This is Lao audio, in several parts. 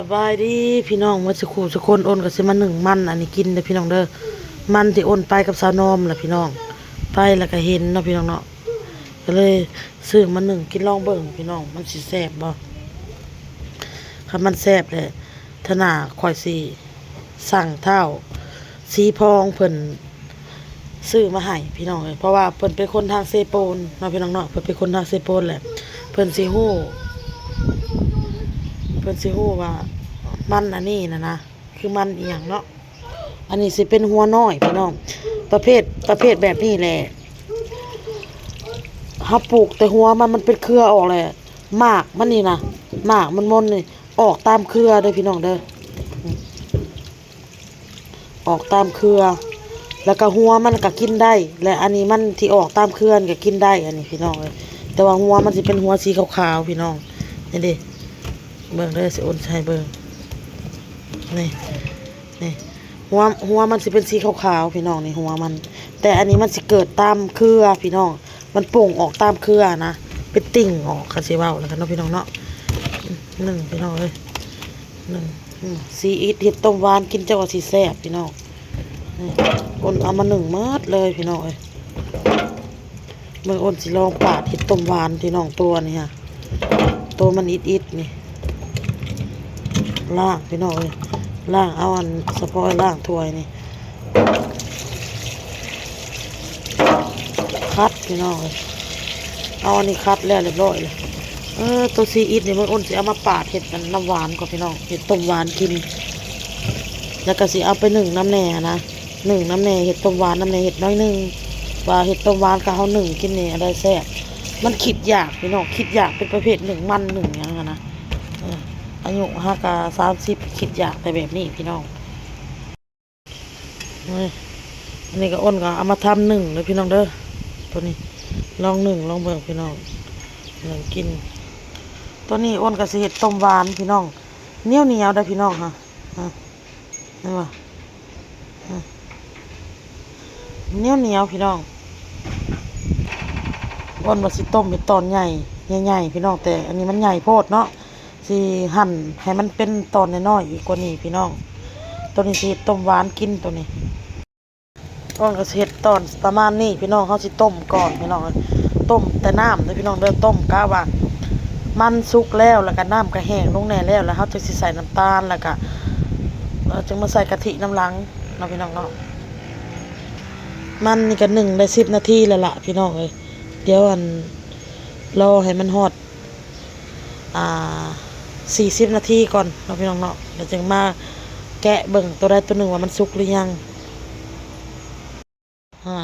ສະບາຍດີພີ່ນ້ອງໝົດສູ່ຄູ່ສູ່ຄົນ. ໂອນກໍຊິມາໜຶ້ງມັນອັນນີ້ກິນເດີພີ່ນ້ອງເດີ. ມັນທີ່ໂອນໄປກັບສາວນອມລະພີ່ນ້ອງ, ໄປລະກໍເຫັນເນາະພີ່ນ້ອງເນາະ, ກໍເລີຍຊື້ມາໜຶ້ງກິນລອງເບິ່ງພີ່ນ້ອງ ມັນຊິແຊບບໍ່. ຄັນມັນແຊບແລ້ວ ເທື່ອໜ້າຂ້ອຍຊິສັ່ງທ້າວສີພອງເພິ່ນ ຊື້ມາໃຫ້ພີ່ນ້ອງເອີຍ. ເພາະວ່າເພິ່ນເປັນຄົນທາງເຊໂປນເນາະພີ່ນ້ອງເນາະ, ເພິ່ນເປັນຄົນທາງເຊໂປນແຫຼະ ເພິ່ນຊິຮູ້ ເພິ່ນຊິຮູ້ວ່າມັນອັນນີ້ນະນະ ຄືມັນອີ່ຫຍັງເນາະ. ອັນນີ້ຊິເປັນຫົວນ້ອຍພີ່ນ້ອງ, ປະເພດ ປະເພດແບບນີ້ແຫຼະ. ເຮົາປູກແຕ່ຫົວມັນ ມັນເປັນເຄືອອອກແຫຼະ. ໝາກມັນນີ້ນະ ໝາກມັນມົນນີ້ ອອກຕາມເຄືອເດີພີ່ນ້ອງເດີ, ອອກຕາມເຄືອ ແລ້ວກໍຫົວມັນກໍກິນໄດ້ ແລະ ອັນນີ້ມັນທີ່ອອກຕາມເຄືອນີ້ກໍກິນໄດ້ ອັນນີ້ພີ່ນ້ອງເອີຍ. ແຕ່ວ່າຫົວມັນຊິເປັນຫົວສີຂາວໆພີ່ນ້ອງ. ນີ້ເດ້ ເບິ່ງເດີ ຊິໂອນໃຫ້ເບິ່ງ ນີ້ ນີ້ ຫົວ ຫົວມັນຊິເປັນສີຂາວໆພີ່ນ້ອງ ນີ້ຫົວມັນ. ແຕ່ອັນນີ້ມັນຊິເກີດຕາມເຄືອພີ່ນ້ອງ, ມັນປົ່ງອອກຕາມເຄືອນະ ເປັນຕິ່ງອອກ ຄັນຊິເວົ້າແລ້ວກັນເນາະພີ່ນ້ອງເນາະ. ໜຶ້ງພີ່ນ້ອງເອີຍ ໜຶ້ງ ອືມ ຊີອິດເຮັດຕົ້ມຫວານກິນ ເຈົ້າວ່າຊິແຊບພີ່ນ້ອງ. ນີ້ ໂອນເອົາມາໜຶ້ງໝົດເລີຍພີ່ນ້ອງເອີຍ. ເບິ່ງ ໂອນຊິລອງປາດເຮັດຕົ້ມຫວານພີ່ນ້ອງ. ຕົວນີ້ຫະ ຕົວມັນອິດໆນີ້ ລ້າງພີ່ນ້ອງເອີຍ, ລ້າງເອົາອັນສະພອຍ ລ້າງຖ້ວຍນີ້ ຂັດພີ່ນ້ອງເອີຍ. ເອົາອັນນີ້ຂັດແລ້ວລຽບຮ້ອຍເລີຍ. ເອີ ຕົວຊີອິດນີ້ ເບິ່ງ ໂອນຊິເອົາມາປາດເຮັດອັນນ້ຳຫວານກ່ອນພີ່ນ້ອງ, ເຮັດຕົ້ມຫວານກິນ ແລ້ວກໍຊິເອົາໄປໜຶ້ງນຳແດ່ຫັ້ນນະ. ໜຶ້ງນຳແດ່ ເຮັດຕົ້ມຫວານນຳແດ່ ເຮັດໜ້ອຍໜຶ່ງ. ວ່າເຮັດຕົ້ມຫວານກັບເຮົາໜຶ້ງກິນນີ້ ອັນໃດແຊບ. ມັນຄິດຢາກພີ່ນ້ອງ, ຄິດຢາກເປັນປະເພດໜຶ້ງມັນໜຶ້ງຫຍັງຫັ້ນນະ. ເອີ ອາຍຸຫາກະສາມສິບ ຄິດຢາກແຕ່ແບບນີ້ພີ່ນ້ອງ. ນີ້ ອັນນີ້ກໍ ໂອນກໍເອົາມາທຳໜຶ້ງເດີພີ່ນ້ອງເດີ. ຕົວນີ້ລອງໜຶ້ງລອງເບິ່ງພີ່ນ້ອງ, ໜຶ້ງກິນ. ຕົວນີ້ ໂອນກໍຊິເຮັດຕົ້ມຫວານພີ່ນ້ອງ, ໜຽວໆ ເດີພີ່ນ້ອງ ຮະ ຮະ ເຫັນບໍ່? ໜຽວໆ ພີ່ນ້ອງ. ໂອນວ່າຊິຕົ້ມເປັນຕອນໃຫຍ່ ໃຫຍ່ໆ ພີ່ນ້ອງ, ແຕ່ອັນນີ້ມັນໃຫຍ່ໂພດເນາະ. ຊິຫັ່ນໃຫ້ມັນເປັນຕອນນ້ອຍໆ ອີກກວ່ານີ້ພີ່ນ້ອງ. ໂຕນີ້ຊິເຮັດຕົ້ມຫວານກິນໂຕນີ້. ໂອນກໍຊິເຮັດຕອນປະມານນີ້ພີ່ນ້ອງ, ເຮົາຊິຕົ້ມກ່ອນພີ່ນ້ອງ, ຕົ້ມແຕ່ນ້ຳເດີພີ່ນ້ອງເດີ. ຕົ້ມກະວ່າມັນສຸກແລ້ວ ແລ້ວກະນ້ຳກະແຫ້ງລົງແດ່ແລ້ວ ແລ້ວເຮົາຈຶ່ງຊິໃສ່ນ້ຳຕານ ແລ້ວກະ ເອີ ຈຶ່ງມາໃສ່ກະທິນຳຫຼັງເນາະພີ່ນ້ອງເນາະ. ມັນນີ້ກະໜຶ້ງໄດ້ສິບນາທີແລ້ວລະພີ່ນ້ອງເອີຍ. ດຽວ ອັນ ລໍໃຫ້ມັນຮອດ ອ່າ ສີ່ສິບນາທີກ່ອນເນາະພີ່ນ້ອງເນາະ, ແລ້ວຈຶ່ງມາແກະເບິ່ງໂຕໃດໂຕໜຶ່ງວ່າມັນສຸກຫຼືຍັງ. ອ່າ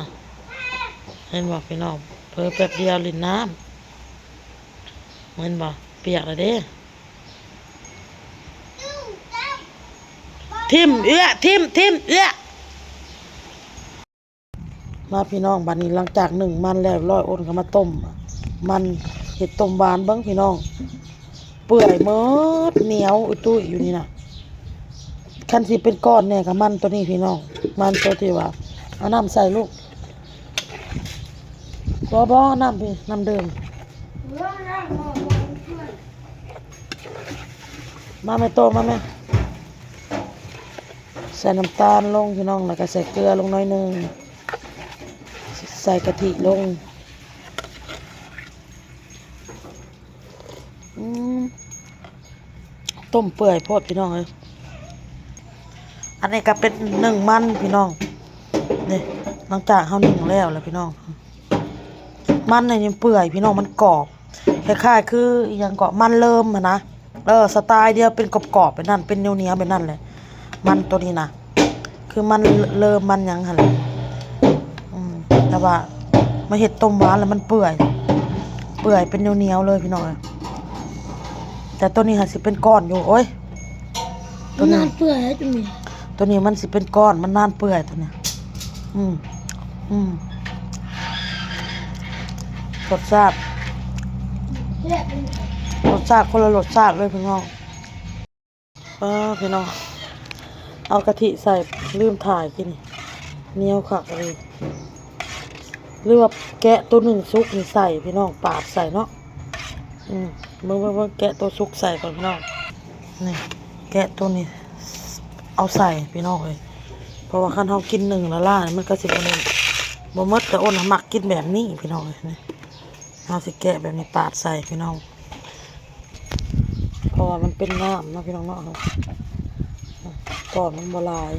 ເຫັນບໍ່ພີ່ນ້ອງ, ເຜີແປັບດຽວຫຼິ້ນນ້ຳ ເຫັນບໍ່? ປຽກແລ້ວເດ້. ຖິ້ມເອື້ອ ຖິ້ມ ຖິ້ມເອື້ອ. ມາພີ່ນ້ອງ, ບັດນີ້ຫຼັງຈາກໜຶ້ງມັນແລ້ວ ຮ້ອຍໂອນກໍມາຕົ້ມມັນ ເຮັດຕົ້ມຫວານເບິ່ງພີ່ນ້ອງ. ເປື່ອຍໝົດ ໜຽວອຸຕຸຍຢູ່ນີ້ນະ. ຄັນຊິເປັນກ້ອນແດ່ກໍມັນໂຕນີ້ພີ່ນ້ອງ, ມັນໂຕທີ່ວ່າ ເອົານ້ຳໃສ່ລູກ. ບໍ່ ບໍ່ ນ້ຳພີ້ ນ້ຳດື່ມ. ມາແມ່ໂຕ ມາແມ່. ໃສ່ນ້ຳຕານລົງພີ່ນ້ອງ ແລ້ວກໍໃສ່ເກືອລົງໜ້ອຍໜຶ່ງ ໃສ່ກະທິລົງ. ອືມ ຕົ້ມເປື່ອຍໂພດພີ່ນ້ອງເອີຍ. ອັນນີ້ກໍເປັນໜຶ້ງມັນພີ່ນ້ອງ. ນີ້ ຫຼັງຈາກເຮົາໜຶ້ງແລ້ວລະພີ່ນ້ອງ, ມັນນີ້ຍັງເປື່ອຍພີ່ນ້ອງ, ມັນກອບ ຄ້າຍໆຄືອີ່ຫຍັງເກາະ ມັນເລີມຫັ້ນນະ. ເອີ ສະຕາຍດຽວ ເປັນກອບໆແບບນັ້ນ ເປັນໜຽວໆແບບນັ້ນແຫຼະ ມັນໂຕນີ້ນະ. ຄືມັນເລີມມັນຫຍັງຫັ້ນແຫຼະ. ອືມ ແຕ່ວ່າມາເຮັດຕົ້ມຫວານແລ້ວມັນເປື່ອຍ ເປື່ອຍເປັນໜຽວໆເລີຍພີ່ນ້ອງເອີຍ. ແຕ່ໂຕນີ້ຫາກຊິເປັນກ້ອນຢູ່. ໂອ້ຍ ໂຕນີ້ ມັນນານເປື່ອຍແລ້ວໂຕນີ້ ໂຕນີ້ມັນຊິເປັນກ້ອນ ມັນນານເປື່ອຍໂຕນີ້. ອືມ ອືມ ລົດຊາດ ແຊບ ລົດຊາດຄົນລະລົດຊາດເລີຍພີ່ນ້ອງ. ປ້າ ພີ່ນ້ອງ ເອົາກະທິໃສ່ ລືມຖ່າຍກິນ ໜຽວຄັກອີ່ຫຼີ. ຫຼືວ່າແກະໂຕໜຶ່ງສຸກນີ້ໃສ່ພີ່ນ້ອງ ປາດໃສ່ເນາະ. ອືມ ເບິ່ງໆໆ ແກະໂຕສຸກໃສ່ກ່ອນພີ່ນ້ອງ. ນີ້ ກະໂຕນີ້ເອົາໃສ່ພີ່ນ້ອງເອີຍ ເພາະວ່າຄັນເຮົາກິນໜຶ້ງລ້າໆ ມັນກະຊິບໍ່ ບໍ່ໝົດ ກະໂອ້ນມັກກິນແບບນີ້ພີ່ນ້ອງເອີຍ. ເຮົາຊິແກະແບບນີ້ປາດໃສ່ພີ່ນ້ອງ ເພາະວ່າມັນເປັນນ້ຳເນາະພີ່ນ້ອງເນາະ ຕອນມັນບໍ່ຫຼາຍ.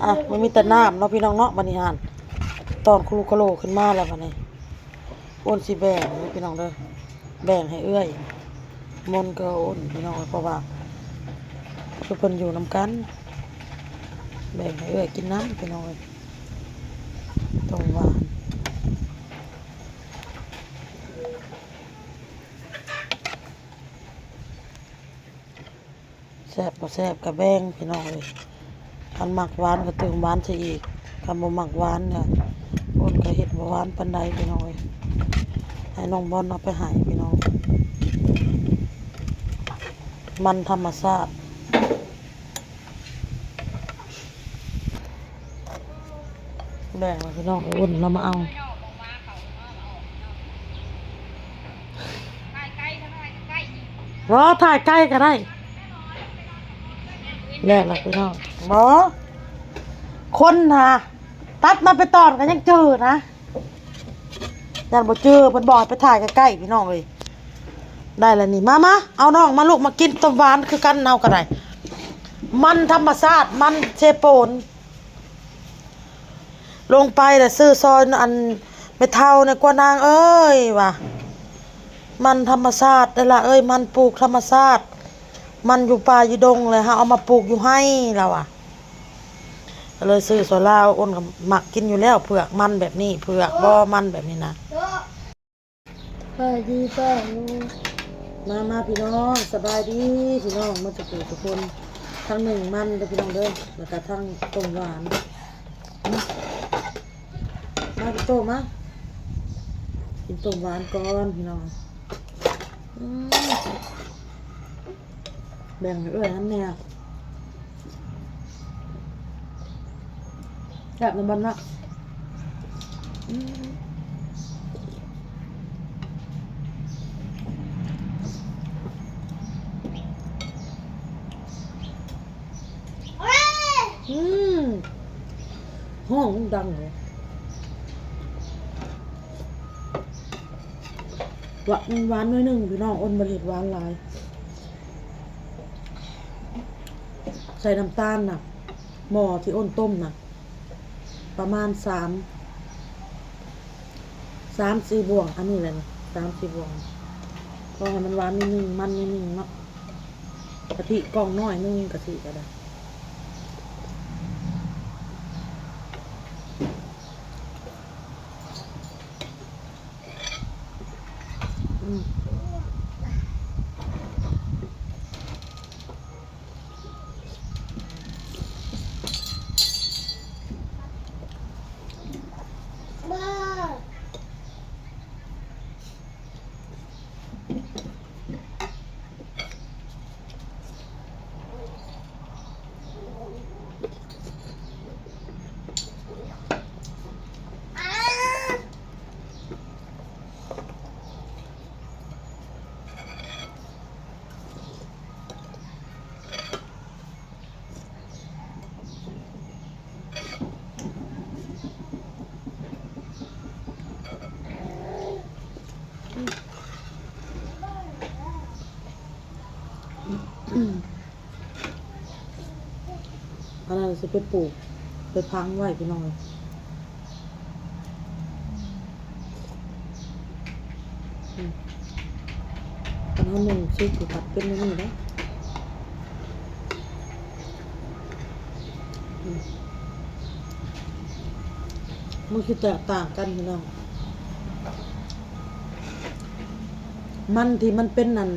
ອ່ະ ມັນມີແຕ່ນ້ຳເນາະພີ່ນ້ອງເນາະ ບາດນີ້ຫັ້ນ ຕອນຄຸລຸຄະໂລຂຶ້ນມາແລ້ວບາດນີ້ ໂອ້ນຊິແບ່ງເດີພີ່ນ້ອງເດີ ແບ່ງໃຫ້ເອື້ອຍມົນກັບໂອ້ນພີ່ນ້ອງ ເພາະວ່າຄືເພິ່ນຢູ່ນຳກັນ ແບ່ງໃຫ້ເອື້ອຍກິນນຳພີ່ນ້ອງເອີຍ ຕົ້ມຫວານ. ແຊບບໍ່ແຊບກະແບ່ງພີ່ນ້ອງເອີຍ ຄັນມັກຫວານກະຕື່ມຫວານໃສ່ອີກ ຄັນບໍ່ມັກຫວານກະ ໂອ້ນກະເຮັດບໍ່ຫວານປານໃດພີ່ນ້ອງເອີຍ ໃຫ້ນ້ອງບອນເອົາໄປໃຫ້ພີ່ນ້ອງ ມັນທຳມະຊາດ. ແບ່ງແລ້ວພີ່ນ້ອງ ອຸ່ນລາວມາເອົາ ບໍ່ ຖ່າຍໃກ້ກະໄດ້ ແລ້ວລະພີ່ນ້ອງ ບໍ່ ຄົນຫາ ຕັດມາໄປຕອນກະຍັງຈື່ນະ. ຢ້ານບໍ່ຈື່ ເພິ່ນບອກໃຫ້ໄປຖ່າຍໃກ້ໆ ພີ່ນ້ອງເອີຍ ໄດ້ລະນີ້ ມາໆ ເອົານ້ອງມາລູກ ມາກິນຕົ້ມຫວານຄືກັນ ເຮົາກະໄດ້ ມັນທຳມະຊາດ ມັນເຊໂປນ ລົງໄປລະຊື້ຊອຍ ອັນ ແມ່ເຖົ້າແນ່ກວ່ານາງເອີຍວ່າ ມັນທຳມະຊາດເດີລະເອີຍ ມັນປູກທຳມະຊາດ ມັນຢູ່ປ່າຢູ່ດົງ ແລະເຮົາເອົາມາປູກຢູ່ໄຮ່ລະວ່າ ກະເລີຍຊື້ຊອຍລາວ ໂອ້ນກະມັກກິນຢູ່ແລ້ວ ເຜືອກມັນແບບນີ້ ເຜືອກບໍ່ມັນແບບນີ້ນະ. ສະບາຍດີປ້າລຸງ ມາໆ ພີ່ນ້ອງ ສະບາຍດີພີ່ນ້ອງ ໝົດທຸກຜູ້ທຸກຄົນ ທັງໜຶ້ງມັນເດີພີ່ນ້ອງເດີ ລະກະທັງຕົ້ມຫວານ ມາພີ່ໂຕມາ ກິນຕົ້ມຫວານກ່ອນພີ່ນ້ອງ ອືມ. ແບ່ງໃຫ້ເອື້ອຍຫັ້ນແນ່ ແຊບນຳບັນເນາະ ອືມ ອືມ ຮ້ອງດັງເລີຍ ຫວານ ຫວານໜ້ອຍໜຶ່ງພີ່ນ້ອງ ອ້ນບໍ່ໄດ້ເຮັດຫວານຫຼາຍ. ໃສ່ນ້ຳຕານນະ ໝໍ້ທີ່ອ້ນຕົ້ມນະ ປະມານສາມ ສາມສີ່ບ່ວງ ອັນນີ້ແຫຼະ ສາມສີ່ບ່ວງ ພໍໃຫ້ມັນຫວານໜ້ອຍໜຶ່ງ ມັນໜ້ອຍໜຶ່ງເນາະ ກະທິກ່ອງນ້ອຍໜຶ່ງ ກະທິກະໄດ້. ອັນນັ້ນຊິໄປປູກ ໄປຝັງໄວ້ພີ່ນ້ອງເອີຍ ອືມ ຄັນເຮົາໜຶ້ງສຸກກະພັດເປັນແນວນີ້ເດ້ ອືມ ມັນຊິແຕກຕ່າງກັນພີ່ນ້ອງ ມັນທີ່ມັນເປັນອັນ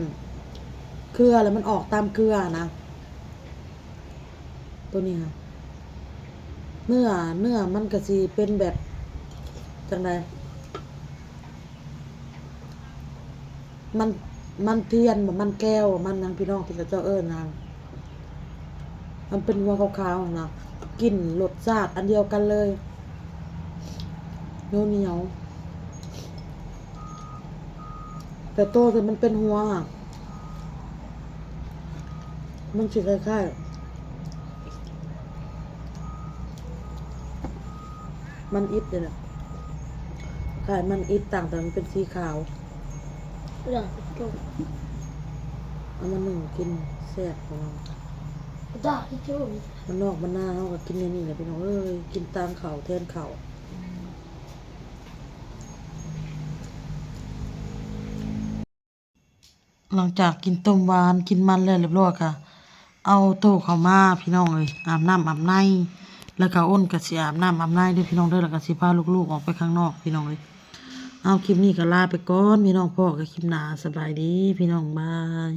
ເຄືອ ແລ້ວມັນອອກຕາມເຄືອຫັ້ນນະ ໂຕນີ້ຫັ້ນ ເນື້ອ ເນື້ອມັນກະຊິເປັນແບບ ຈັ່ງໃດ ມັນ ມັນທຽນບໍ ມັນແກ້ວບໍ ມັນຫຍັງພີ່ນ້ອງ ທີ່ເຂົາເຈົ້າເອີ້ນຫັ້ນ ມັນເປັນຫົວຂາວໆຫັ້ນນະ ກິ່ນລົດຊາດອັນດຽວກັນເລີຍ ໜຽວໆ ແຕ່ໂຕທີ່ມັນເປັນຫົວ ມັນຊິຄ້າຍໆ ມັນອິດນີ້ແຫຼະ ຄ້າຍມັນອິດ ຕ່າງແຕ່ມັນເປັນສີຂາວ. ເອົາມາໜຶ້ງກິນແຊບ ພີ່ນ້ອງ. ບ້ານນອກບ້ານນາເຮົາກໍກິນແນວນີ້ແຫຼະ ພີ່ນ້ອງເອີຍ ກິນຕາງເຂົ້າແທນເຂົ້າ. ຫຼັງຈາກກິນຕົ້ມຫວານກິນມັນແລ້ວລຽບລ້ອຍ ກະເອົາໂຕເຂົ້າມາ ພີ່ນ້ອງເອີຍ ອາບນ້ຳອາບໃນ ແລ້ວກະອົນກະຊິອາບນ້ຳອາບໃນເດີ ພີ່ນ້ອງເດີ ແລ້ວກະຊິພາລູກໆອອກໄປຂ້າງນອກ ພີ່ນ້ອງເອີຍ. ເອົາ ຄລິບນີ້ກະລາໄປກ່ອນ ພີ່ນ້ອງ ພໍ້ກັນຄລິບໜ້າ ສະບາຍດີ ພີ່ນ້ອງ ບາຍ.